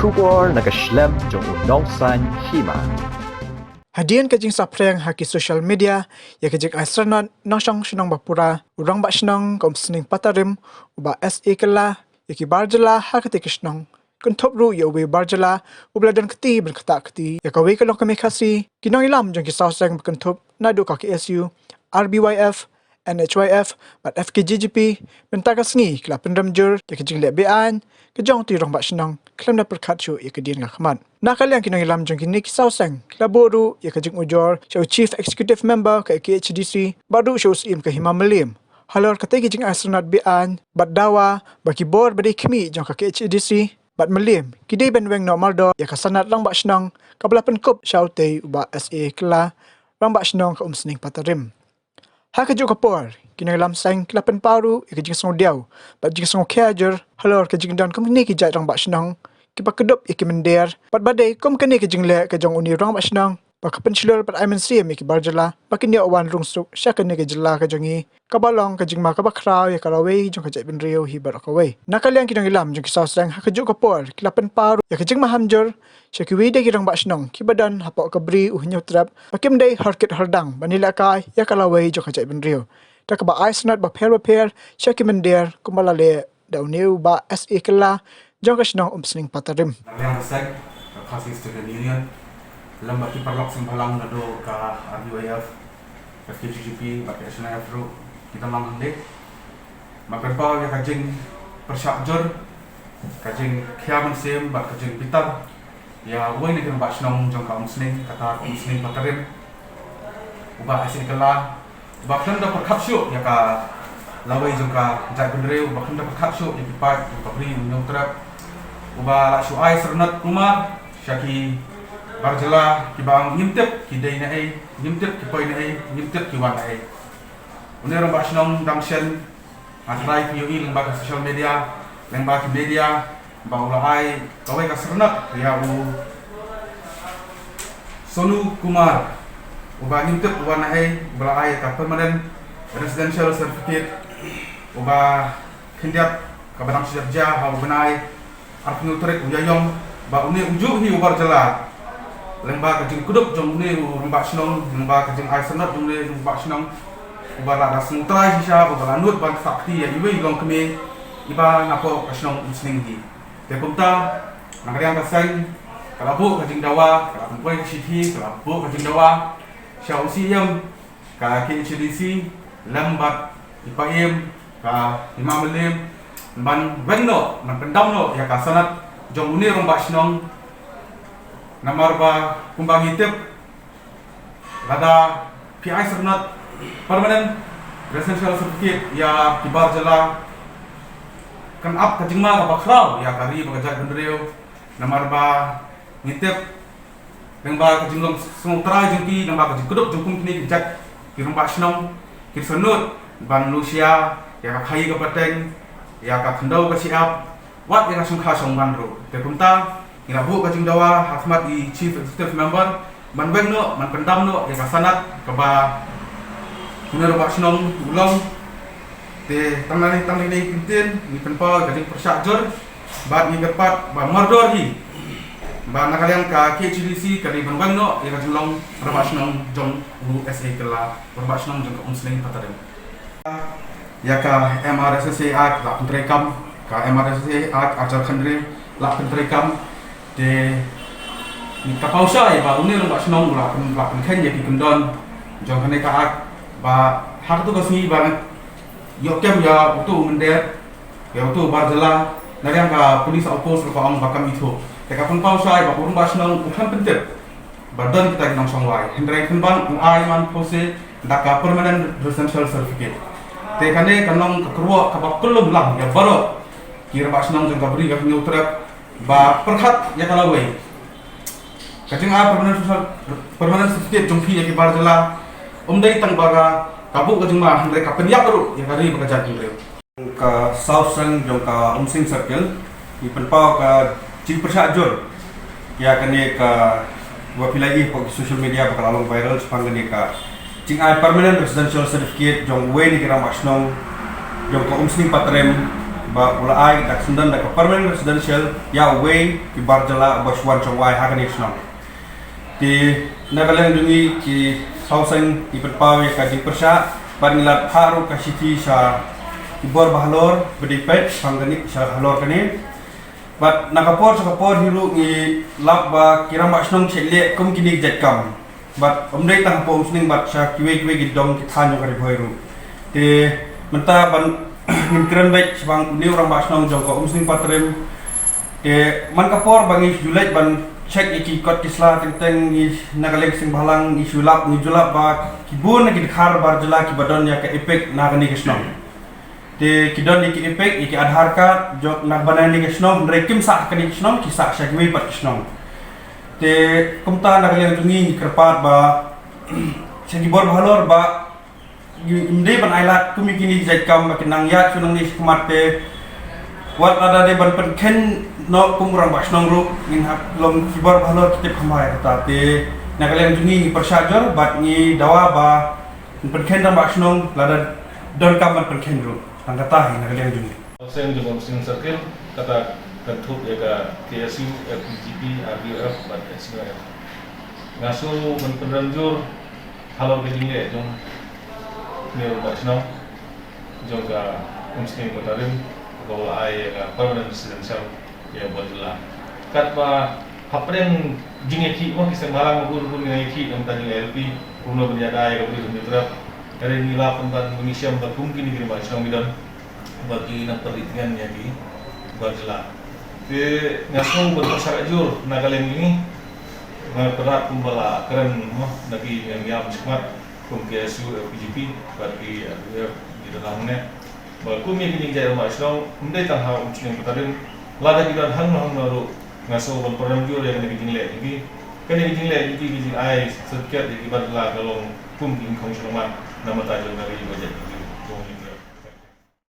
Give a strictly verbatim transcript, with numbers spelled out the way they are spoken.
Khubor na ka shlem jong u nongsan hima. Hadien ka jingsaphriang ha ki social media ïa ka jingai syrnod nongshong shnong ba pura, u rangbah shnong ka Umsning Patarim, u Bah S A Kylla, ïa ki bar jylla ha katei ka shnong, kynthup ruh ïa uwei u bar jylla uba la don kti ban ktah kti ïa kawei ka longkmie Khasi, ki nongïalam jong ki sawseng ba kynthup naduh ka K S U, R B Y F, N H Y F bad F K J G P mynta ka sngi ki la pynrem jur ïa ka jingleh be-aiñ ka jong utei u rangbah shnong khlem da pyrkhat shuh ïa ka dien ka khmat. Na ka liang ki nongïalam jong kine ki sawseng ki la buh ruh ïa ka jingujor sha u Chief Executive Member ka K H A D C bad ruh sha u Syiem ka Hima Mylliem halor katei ka jingai syrnod be-aiñ bad dawa ba ki bor ba dei khmih jong ka K H A D C bad Mylliem ki dei ban weng noh mardor ïa ka sanad rangbah shnong kaba la pynkup sha utei u Bah S A Kylla, rangbah shnong ka Umsning Patarim. Ha kajuh ka por, ki nongïalam seng ki la pynpaw ruh ïa ka jingsngewdiaw bad jingsngewkhia jur halor ka jingdon kum kine ki jait rangbah shnong kiba kdup ïa ki mynder bad ba dei kum kane ka jingleh ka jong une u rangbah shnong ba ka pynshlur bad ai mynsiem ïa ki bar jylla ba kin ïoh wan rung suk sha kane ka jylla ka jong ngi, kaba long ka jingma kaba khraw ïa ka lawei jong ka jaitbynriew hi baroh kawei. Na ka liang ki nongïalam jong ki sawseng ha kajuh ka por ki la pynpaw ruh ïa ka jingmaham jur sha kiwei de ki rangbah shnong kiba don hapoh ka Bri u Hynñiewtrep ba kim dei hor kit hor dang ban ïalehkai ïa ka lawei jong ka jaitbynriew da kaba ai syrnod bapher bapher sha ki mynder kumba la leh da une u Bah S A Kylla jong ka shnong Umsning Patarim. Na ka liang ka seng ka Khasi Student Union lem bad ki paralok seng bhalang naduh ka R B Y F, F K J G P bad ka H N I F ruh ki don lang hangne. Ba pynpaw ïa ka jingpyrshah jur, ka jingkhia mynsiem bad ka jingbitar ïa uwei na ki rangbah shnong jong ka Umsning, kata ka Umsning Patarim, u Bah S A Kylla, uba khlem da pyrkhat shuh ïa ka lawei jong ka jaitbynriew, uba khlem da pyrkhat shuh ïa ki paid jong ka Bri u Hynñiewtrep, uba la shu ai syrnod kulmar sha ki bar jylla kiba ngim tip ki dei naei, ngim tip ki poi naei, ngim tip ki wan naei. Une u rangbah shnong dang shen nga tharai phi ïohi lyngba ka social media, lyngba ki media, ba u la ai kawei ka syrnod ïa u Sonu Kumar, uba ngim tip u wan naei, uba la ai ka permanent residential certificate, uba khyndiat kaba dang shu jia ha u bnai arphew hynñiew tarik u Ïaïong, ba une u juh hi u bar jylla. Lyngba ka jingkdup jong une u rangbah shnong, lyngba ka jingai syrnod jong une u rangbah shnong, uba la da sngewtrai shisha, uba la nud ban ktah kti ïa iwei i longkmie iba napoh ka shnong Umsning hi. Te kumta, na ka liang ka seng ka la buh ka jingdawa, ka la pynpoi ka shithi, ka la buh ka jingdawa sha u Syiem ka K H A D C lem bad i Paiem ka Hima Mylliem ban weng noh, ban pyndam noh ïa ka sanad jong une u rangbah shnong. Namar ba kumba ngi tip, lada phi ai syrnod permanent residential certificate ïa ki bar jylla, kan ap ka jingma kaba khraw ïa ka ri bad ka jaitbynriew. Namar ba ngi tip, lyngba ka jinglong sngewtrai jong ki, lyngba ka jingkdup jong kum kine ki jait ki rangbah shnong, ki sngewnud ban lushia ïa ka khaïi ka pateng, ïa ka khyndew ka shyiap, wat ïa ka shongkha shongman ruh. Te kumta ngi la buh ka jingdawa ha khmat i Chief Executive Member ban weng noh, ban pyndam noh ïa ka sanad kaba une u rangbah shnong u long. Te tang nangne tang nangne kyntien ngi pynpaw ka jingpyrshah jur bad ngi kyrpad ba mardor hi ba na ka liang ka K H A D C ka dei ban weng noh ïa ka jinglong rangbah shnong jong u S A Kylla, rangbah shnong jong ka Umsning Patarim. Ïa ka M R S S A Act la pyntreikam, ka M R S S A Act arhajar khathynriew la pyntreikam. Te ngi ka paw shai ba une u rangbah shnong u la pyn, la pynkheiñ ïa ki kyndon jong kane ka Act, ba ha katto ka sngi ba ngi ïoh kem ïa uto u mynder, ïa uto u bar jylla, na liang ka police outpost ruh ka ong ba kam ithuh. Te ka pynpaw shai ba u rangbah shnong u khlem pyntip ba don kita ki nongshong wai, hynrei pynban u ai man pose da ka permanent residential certificate. Te kane ka long ka kyrwoh kaba khlem lang ïa baroh ki rangbah shnong jong ka Bri ka Hynñiewtrep ba pyrkhat ïa ka lawei. Ka jingai permanent, permanent certificate jong phi ïa ki bar jylla um dei tang ba ka buh ka jingma, hynrei ka pynïap ruh ïa ka ri bad ka jaitbynriew. Ka South Seng jong ka Umsning Circle, ngi pynpaw ka jingpyrshah jur ïa kane ka, ba phi la ïohi ha social media ba ka la long viral shaphang kane ka jingai permanent residential certificate jong uwei na ki rangbah shnong jong ka Umsning Patarim, ba u la ai dak sendon da ka permanent residential ïa uwei ki bar jylla ba shu wan shong wai ha kane ka shnong. Te na ka liang jong ngi ki saw seng ngi pynpaw ïa ka jingpyrshah bad ngi la phah ruh ka shithi sha ki bor ba halor ba dei peit shaphang kane, sha halor kane. Bad na ka por sha ka por hi ruh ngi lap ba ki rangbah shnong ki leh kum kine ki jait kam. Bad ym dei tang hapoh Umsning bad sha kiwei kiwei ki dong ki thaiñ jong ka Ri Bhoi ruh. Te mynta ban ngin kren beit shaphang une u rangbah shnong jong ka Umsning Patrim. Te man ka por ba ngi ju leit ban check ïa ki kot ki sla teng teng ngi na ka liang seng bhalang ngi shu lap ngi ju lap ba ki bun na ki dkhar bar jylla kiba don ïa ka EPIC na kane ka shnong. Te ki don ïa ki EPIC, ïa ki Aadhaar card, jong na bnai kane ka shnong, hynrei kim sah ha kane ka shnong, ki sah sha kiwei pat ki shnong. Te kumta na ka liang jong ngi ngi kyrpad ba sha ki bor ba halor ba ym dei ban ailad kum ïa kine ki jait kam ba kin nang ïaid shu nangne sha khmat te wat lada dei ban pynkhein noh kum u rangbah shnong ruh ngin hap long ki bor ba halor ki tip kham bha ïa kata. Te na ka liang jong ngi ngi pyrshah jur bad ngi dawa ba Pynkhein rangbah shnong lada donkam ban pynkhein ruh. Tang kata hi na ka liang jong ngi. Seng jong Umsning Circle kata kynthup ïa ka KSU, FPGP, RDUF bad HUIF. Nga sngew ban pynrem jur halor ka jingleh jong une u rangbah shnong jong ka Umsning Patarim ba u la ai ïa ka permanent residential ïa u Bah Jylla. Katba hapdeng jingïakhih mo ki seng bhalang ba bun bun ngi ïakhih na ka bynta jong ka ILP, kumno ban ïada ïa ka briew jong ka trep. Ka dei ngi la pynban ba ngi shem ba kum kine ki rangbah shnong ki don ba ki nang pynrit tngen ïa ki Bah Jylla. Te nga sngew ban pyrshah jur na ka liang jong ngi. Nga pyrshah kumba la kren mo na ki nongïam shakhmat kum ki KSU, FPGP bad ki RDUF ki dang hangne. Ba kum ïa kine ki jait rangbah shnong ym dei tang ha Umsning Patarim, lada ki don hangno hangno ruh nga sngew ban pynrem jur ïa kane ka jingleh jong ki. Kane ka jingleh jong ki, ka jingai certificate ïa ki Bah Jylla ka long kum ki nyngkong shnong mat na ka bynta jong ka ri bad jait jong ki.